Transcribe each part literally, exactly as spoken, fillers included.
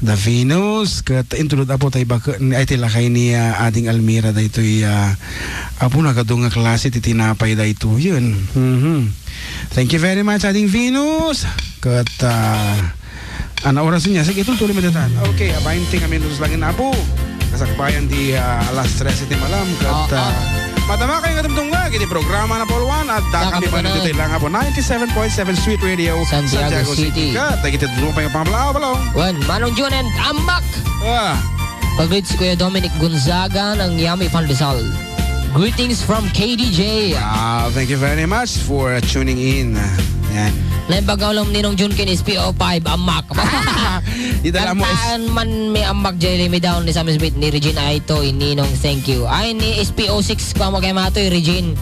Da Venus, ket intulod, Apo, tay baken, ay, ti lakay ni, ah, Ading Almira daytoy, ah, Apo, nagadu nga klase ti tinapay daytoyen. Mhm. Thank you very much, Ading Venus. Ket, ah, ana oras niya? Sige, tultuloy mo datan. Okay, abayan ti nga minutos lang, Apo. Kasakbayan di, ah, alas tres iti malam. Ket, ah, madama kayo nga tumtungag iti programa na Paul Juan. At dakami pa nito lang, Apo, ninety-seven point seven Sweet Radio, Santiago City. Ket dagiti dudumo pay nga pangabalabalong. Wen, Manong Jun and Amak. Ah. Pag-greet si Kuya Dominic Gonzaga ng Yummy Pandesal. Greetings from K D J. Ah, thank you very much for tuning in. Yan. Naimbag nga ulam Ninong Jun ken S P O five, Amak. Idala mo is- Kantaan man mi Amak, Jelly, mi down ni Sam Smith, ni Regine Aitoy, Ninong, thank you. Ay, ni S P O six, kuha mo kay Matoy, Regine.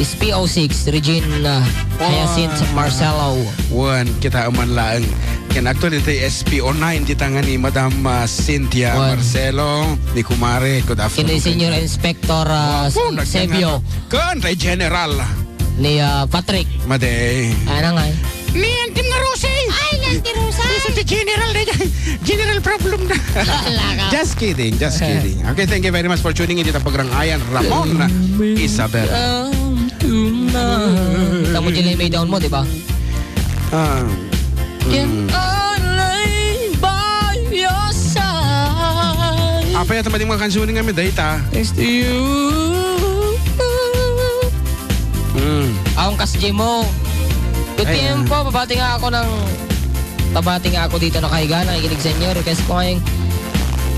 S P O six, Regine, uh, Hyacinth Marcelo. Wen, kita man laeng. Ken actually, ti S P O nine, kita nga ni Madam, uh, Cynthia Marcelo, ni Kumare, good afternoon. Kini Senior Inspector, uh, Sebio. Ken, tay General. Ni, uh, Patrick. Madi. Ano nga eh? Ni Antim nga Rosay! Ay, ni Antim Rosay! Rosay ti General na dyan. General problem na. Just kidding, just kidding. Okay, thank you very much for tuning in dita Pagrangayan, Ramon Isabel. Tama dyan may down mo, di ba? Ah. Can I lay by your side? Apay, at maling mga kansunin nga may data. Next to you. Mm. Awan kas Jimo. Good Ay, tiempo, ah. Pabati nga ako ng, pabati nga ako dito nakahiga, nakikinig sa inyo. Request ko ngayong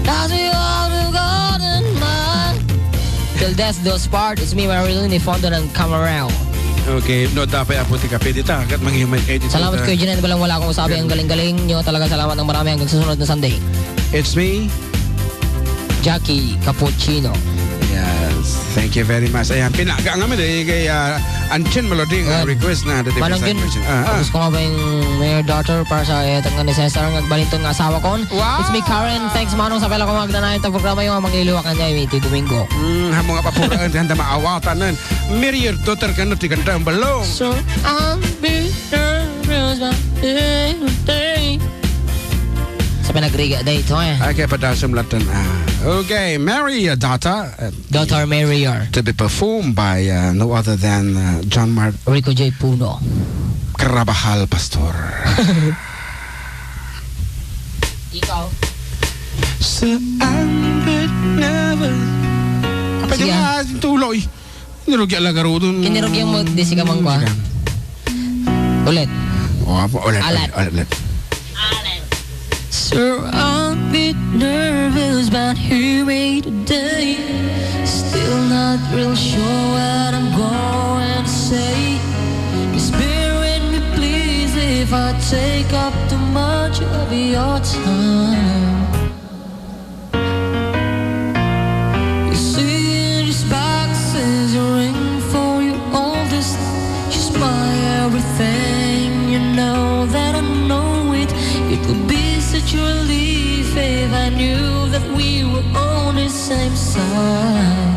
That's all the garden man. Till death do us part. It's me, Marilyn Ifondo ng Camarao. Okay, no, dapat apo ti kape dita. Kat manghimay kayo dito. Salamat, Kuya Junel. Walang wala akong sabi. Ang galing-galing nyo. Talaga salamat ng marami. Hanggang sa sunod na Sunday. It's me. Jackie Cappuccino. Yes. Thank you very much. Ayan, pinaga nga man, eh, kay, ah, Anchen Melody nga request na dati Manong Jun, ah, ah. Gusto ko nga ba yung Mayor Daughter para sa, eh, tanggal ni Cesar nga agbalintun nga asawa kon? Wow! It's me, Karen. Thanks, Manong, sa pala ko magnanay itong programa yung mga mangliliwakan niya, eh, iti Domingo. Mm, hamo nga papuraan, handa maawatan nun. Mayor Daughter ka na, ti kanta ang balong. So, I'll be nervous about everything. Sa pinagriga, day ito, eh. Ay, kaya padasam lang tan, ah. Okay, Mary, uh, Daughter. Daughter Mayor. To be performed by, uh, no other than, uh, John Mark Rico J Puno. Carabajal Pastor. Ikaw? Sa ang nervous. Pwede nga tuloy. Nirugya lang garudon. Kinirugya mo, di si kamang kwa. Ulit. O, apo, ulit, ulit, ulit. Sir, I'm a bit nervous, but here we today. Still not real sure what I'm going to say. Please bear with me, please, if I take up too much of your time. You see, this box is a ring for you, all this. She's my everything, you know that I know it. It would be such a relief if I knew that we were on the same side.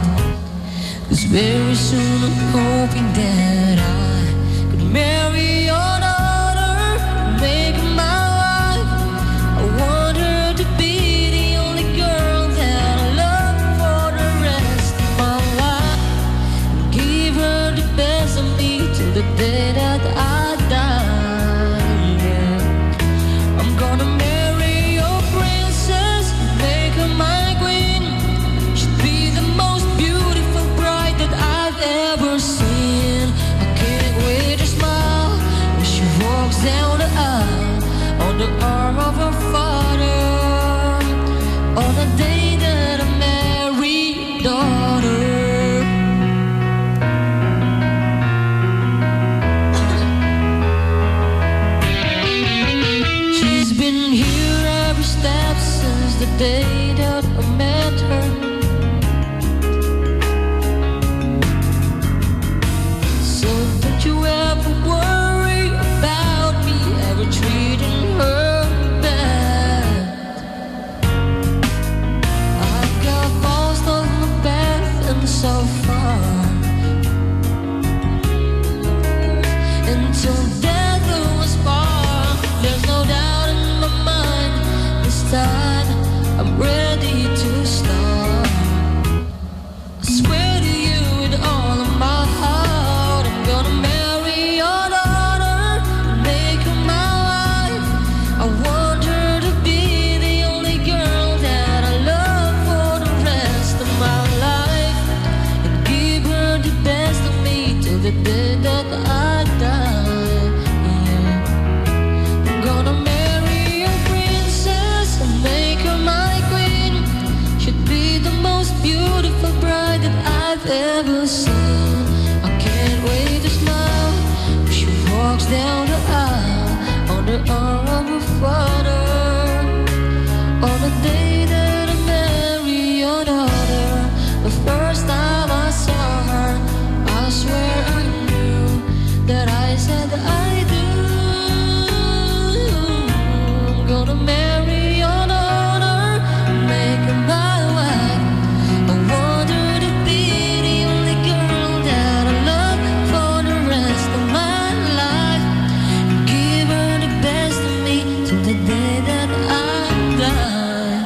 'Cause very soon I'm hoping that I could marry your daughter, make her my wife. I want her to be the only girl that I love for the rest of my life. Give her the best of me till the day that I die. Yeah. I'm gonna marry your princess, make her my queen. She'd be the most beautiful bride that I've ever seen. I can't wait to smile when she walks down the aisle on the arm of her father. On the day that I marry daughter. She's been here every step since the day that I met her. So don't you ever worry about me ever treating her bad. I've got most of my path and so far. Until death do us part, there's no doubt in my mind. This I'm ready to start. I swear to you with all of my heart, I'm gonna marry your daughter and make her my wife. I want her to be the only girl that I love for the rest of my life, and give her the best of me till the day that I die. Yeah. I'm gonna marry a princess and make her my queen. She'd be the most beautiful bride that I've ever seen. I can't wait to smile when she walks down the aisle on the arm of her father. On the day that I marry your daughter, the first time I saw her, I swear I knew that I said I do. I'm gonna marry your daughter, make her my wife. I want her to be the only girl that I love for the rest of my life. Give her the best of me till the day that I die.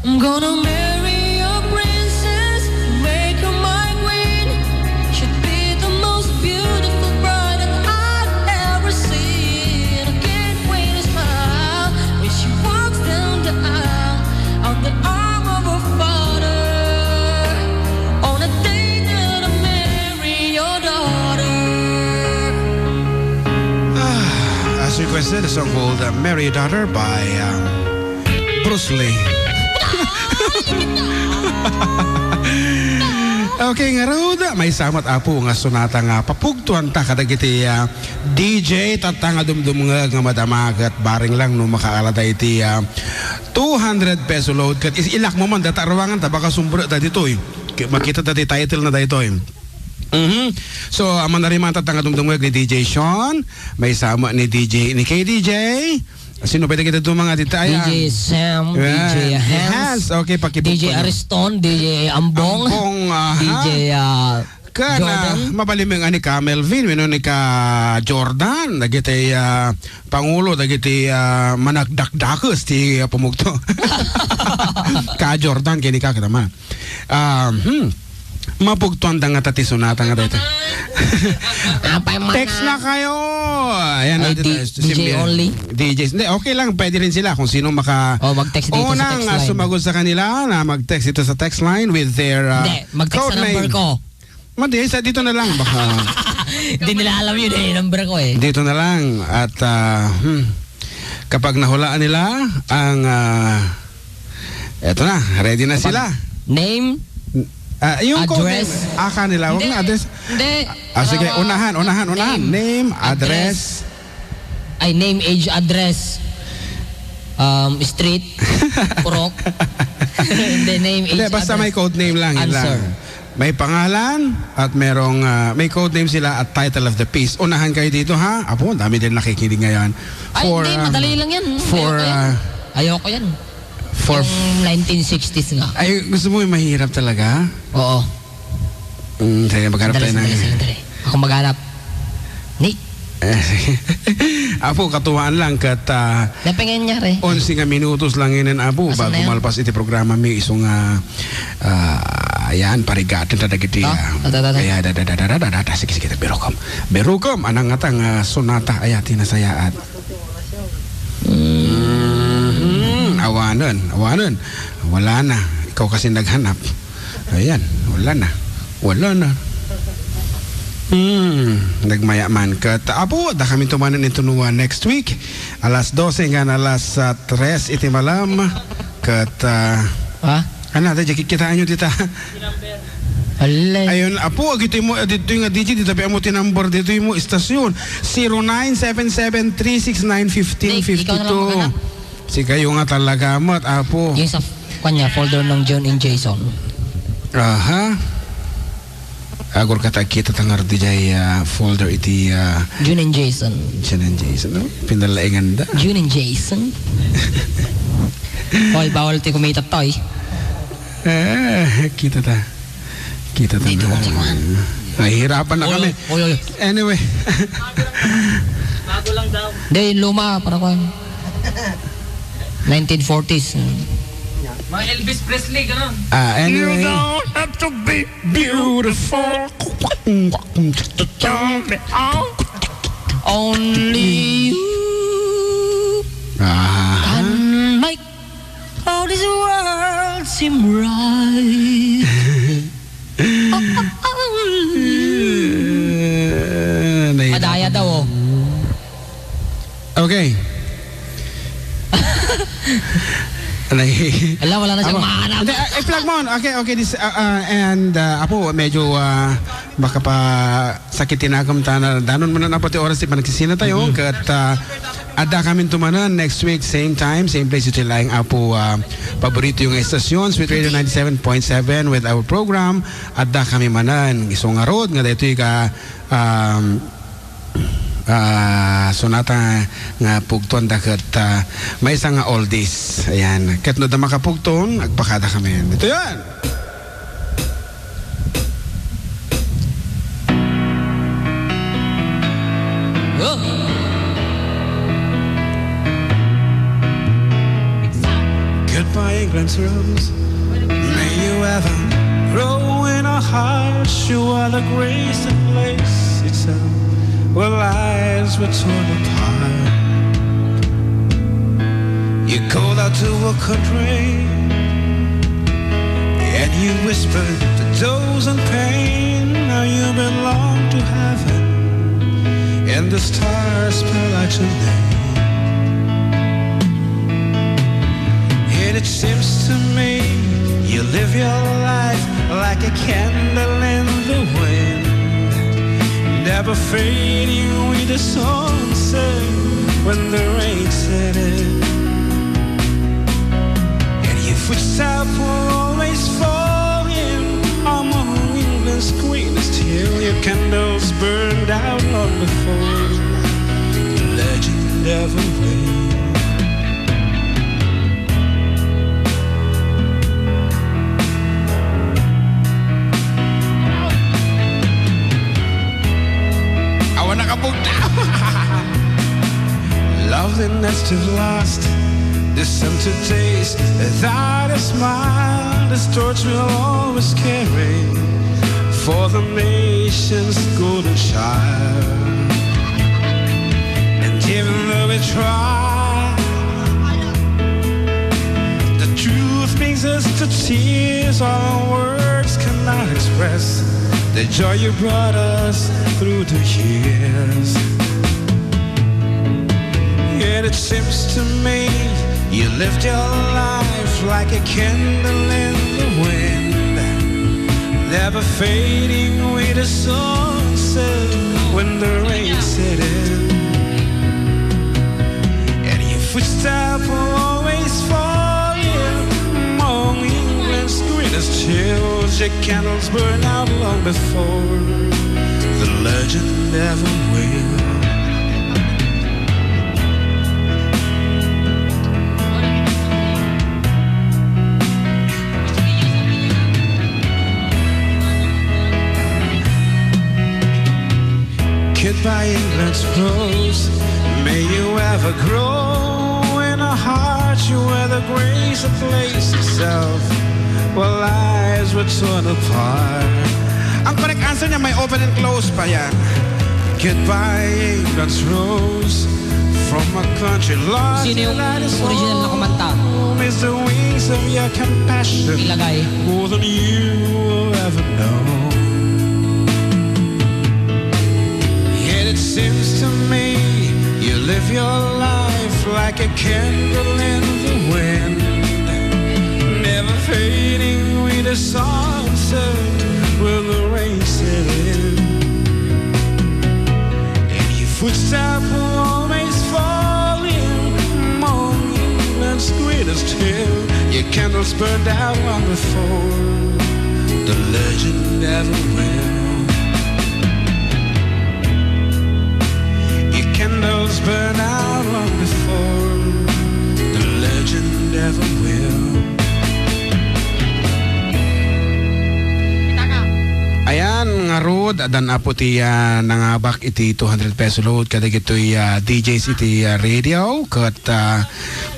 I'm gonna marry a princess, make her my queen. She'd be the most beautiful bride that I've ever seen. I can't wait to smile when she walks down the aisle on the arm of her father. On the day that I marry your daughter. Ah, as requested, a song called, uh, Marry Your Daughter by, um, Bruce Lee. Okay, ngarud, maysa met, Apo, nga sonata nga papugtuanta kadagiti, ah, D J tatta nga dumdumngeg nga madama ket bareng lang no makaalada iti, ah, two hundred peso load ket is-, ilakmo man data ruangan ta baka sumbrek ta ditoy. Ki-, makita ta ti title na daytoy. Mhm. So, amanari man tatta nga dumdumngeg ni D J Sean, maysa met ni D J, ni K D J, Sino pwede kita dumang ati tayo? D J Sam, Yan. D J Hans, Hans. Okay, pakibog D J ko, no? Ariston, D J Ambong, Ambong, aha. D J, ah, Kana, Jordan. Mabalin mo nga ni ka Melvin, wenno ni ka Jordan, dagiti, ah, pangulo, dagiti, ah, managdakdakes ti, ah, pumugto. Ka Jordan, kini ka, kita man. Ah, hmm. Mapugtuan da nga ta ti sonata nga dayta. Apay man Text na. Na kayo. Ayan, Ay, nandito D-, tayo. D J Simple. Only? D Js. Hindi, okay lang. Pwede rin sila kung sino maka-, Oh, mag-text dito sa unang, text ah, line. Sumagot sa kanila na mag-text dito sa text line with their, ah, Hindi, mag-text code sa number name. Ko. Madi, sa dito na lang. Baka Hindi nila alam yun eh, number ko eh. Dito na lang. At, ah, hmm, kapag nahulaan nila ang, ah, Eto na, ready na Kapag sila. Name, Ah, yung code address. Name, aka nila, wag Hindi, na address. Hindi. Ah, sige, Para unahan, unahan, unahan. Name, Name, address. Address. Ay, name, age, address. Um, street, purok. Hindi, name, age, Hindi, basta may address. Code name lang, yun lang. Answer. May pangalan at merong, ah, may code name sila at title of the piece. Unahan kayo dito, ha? Apo, ang dami din nakikinig ngayon. Ay, For, hindi, um, madali lang yan. for, Ayoko yan. ah, Ayoko yan. For Yung nineteen sixties nga. Ay, gusto mo yung mahirap talaga? Oo. Mm, sige, maghanap Dali, tayo ng sandali, sandali. Ako maghanap. Ni? Eh, sige. Apo, katuwaan lang kat, ah, Napingan niya, re. onse nga minutos lang yun, apo, Asan bago na yun? Malpas iti programa mi, iso nga, ah, ayan, parigaten ta dagiti, Oh, ah, ata, ata, ata. Kaya, da, da, da, da, da, da, da, sige, sige, birukom. Birukom, anang nga tang, ah, sonata, ay, ati nasayaat. Mhm. Awanen, awanen. Wala na. Ikaw kasi naghanap. Ayan, wala na. Wala na. Hmm, nagmaya man. Ket, apo, da kami tumanen ito nuwa next week. Alas dose nga alas, ah, tres iti malam. Ket, ah, Ha? Ano, da, kikitaan nyo dita? Alay. Ayun, apo, agito mo, dito yung D J, dito pa mo tinambor, dito yung mo istasyon. Zero nine seven seven three six nine fifteen fifty two. Nick, ikaw na lang maghanap. Si kayo nga talaga, mat, apo. Yung sa, kanya, folder ng John and Jason. Aha. Agor ka ta, kita tangar di jay, ah, folder iti, ah, June and Jason. June and Jason, no? Pinalaingan da. June and Jason. Hoy, bawal ti kumita, toy. Eh, kita ta. Kita ta Dito na. Ko sa kuan. Nahihirapan na Oy, kami. Oy, oy. Anyway. Bago lang daw. Hindi, yung luma, para kuan. Nineteen forties. Mga Elvis Presley, ganun. Ah, anyway. You don't have to be beautiful to tell me out. Only you Ah. can make all this world seem right. Eh, nahihirapan Madaya daw, oh. Okay. Nahi- Ala, wala na siyang Apo. mahanap. Hindi, ah, i-plug mo. Okay, okay. This, ah, ah, and, ah, apo, medyo, ah, baka pa sakit tinakom ta na danon man na pati oras ti panagsisina tayo. Mhm. Ket, ah, adda kami tumanan next week, same time, same place, iti laing Apo, ah, paborito yung estasyon, Sweet Radio ninety-seven point seven with our program. Adda kami manan. Isu ngarud nga daytoy ka, um, ah, sonata nga pugtoanda ket, ah, maysa nga oldies. Ayan. Ket no adda makapugton, agpakada kami. Ito yan. Oh. Goodbye, England's rose. May you ever grow in our hearts. You are the grace that place itself where lives were torn apart. You called out to a country and you whispered to those in pain, now you belong to heaven, and the stars spell out your name. And it seems to me you live your life like a candle in the wind, never fading with the sunset when the rain set in. And your footsteps will always fall in among England's greenest hill. Your candles burned out long before the legend ever will. Awan nakabugtaw. Loveliness to last, this empty taste, that a smile, this torch we'll always carry for the nation's golden child. And even though we try, the truth brings us to tears. All our words cannot express the joy you brought us through the years. Yet it seems to me you lived your life like a candle in the wind, never fading with the sunset when the rain set in. And your footsteps will always fall in among England's greenest hills. Your candles burn out long before the legend ever will. Goodbye, England's rose. May you ever grow in our hearts. You were the grace that placed itself where lives were torn apart. Ang correct answer niya, may open and close pa yan. Goodbye, England's rose. From a country lost Sino yung in light is original na kumanta? Home is the wings of your compassion. Ilagay. More than you ever know. Yet it seems to me you live your life like a candle in the wind, never fading with the sunset when the rain set in. And your footsteps will always fall in among England's greenest hill. Your candles burned out long before the legend ever will. Your candles burn out long before the legend ever will. Ayan, ngarud. Addan, Apo, ti, ah, nangabak iti two hundred peso load kadagitoy, ah, D Js iti, ah, radio. Ket, ah,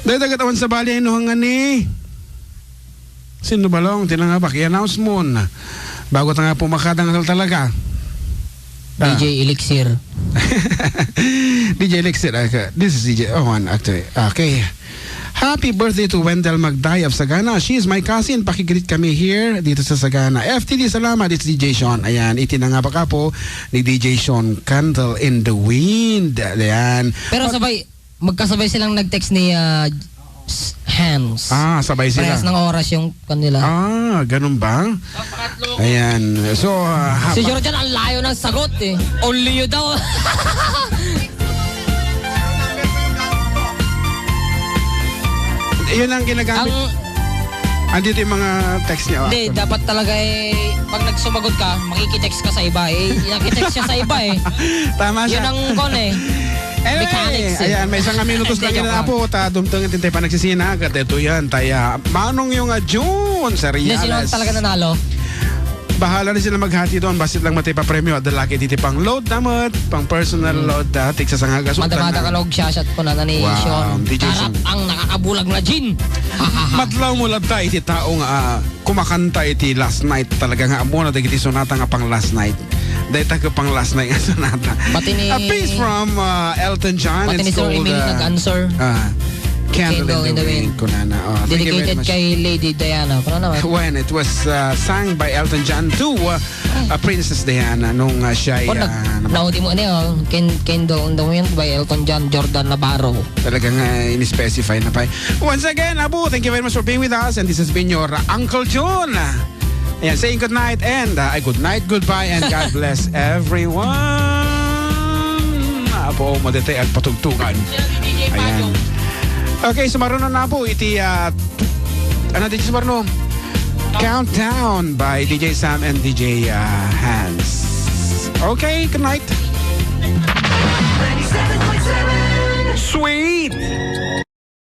dayta ket awan sabali no hangani. Sino balong ti nangabak? I-announce mo na. Bago ta nga pumakadang talaga. Ah. D J Elixir. D J Elixir, ah, ka-, this is D J. Oh, one, actually. Okay. Happy birthday to Wendell Magday of Sagana. She is my cousin. Pakigreet kami here dito sa Sagana. F T D, salamat. It's D J Sean. Ayan, iti nangabak, Apo, ni D J Sean, Candle in the Wind. Ayan. Pero sabay, magkasabay silang nag-text ni, ah, s-, Hans. Ah, sabay sila. Parehas ng oras yung kanila. Ah, ganun ba? Ayan. So, ah, Si haba- Jordan, ang layo ng sagot eh. Only you daw. Yun ang ginagamit. Ang Andito yung mga text niya. Hindi, dapat talaga eh, pag nagsumagot ka, makikitext ka sa iba eh. Nakitext siya sa iba eh. Tama siya. Yun ang kon eh. Anyway, mechanics eh. Ayan, may isang minutos lang. Hindi, yun joke lang. Apo, ta dumteng, tintay pa nagsisina, kat ito yan, taya, manong yung, ah, June sa Hindi, sino ang Reales. Talaga nanalo? Bahala na sila maghati doon, basit lang matay pa premyo, at dalaki diti pang load naman, pang personal Hmm. load, ah, tigsa sa nga gas, Madamada utang na. Ka log siya, shot ko na na ni Wow, Sean. D J Sean. Tarap ang nakakabulag na gin. Madlaw mo lang tayo, iti tao nga, ah, kumakanta iti last night, talaga nga amo na dagiti sonata nga pang last night. Dayta ka pang last night nga sonata. Pati ni A piece from, uh, Elton John. Pati ni Sir Emil nag-answer. Uh, Candle in the Wind, kunana. Oh, thank you very much. Dedicated kay Lady Diana. Kunana naman. When it was, uh, sung by Elton John to, uh, uh, Princess Diana nung, uh, siya ay, Oh, nag-, uh, naman. Naudi mo niya, oh. Can-, Candle in the Wind by Elton John, Jordan Navarro. Talagang, uh, in-specify na pa. Once again, Abu, thank you very much for being with us. And this has been your, uh, Uncle Jun. Ayan, saying good night and, uh, ay, good night, goodbye, and God bless everyone. Apo, madete at patugtugan. Ayan. Okay, sumaruno na po iti, uh, ano, D J Sumarno? Countdown by D J Sam and D J, uh, Hans. Okay, good night.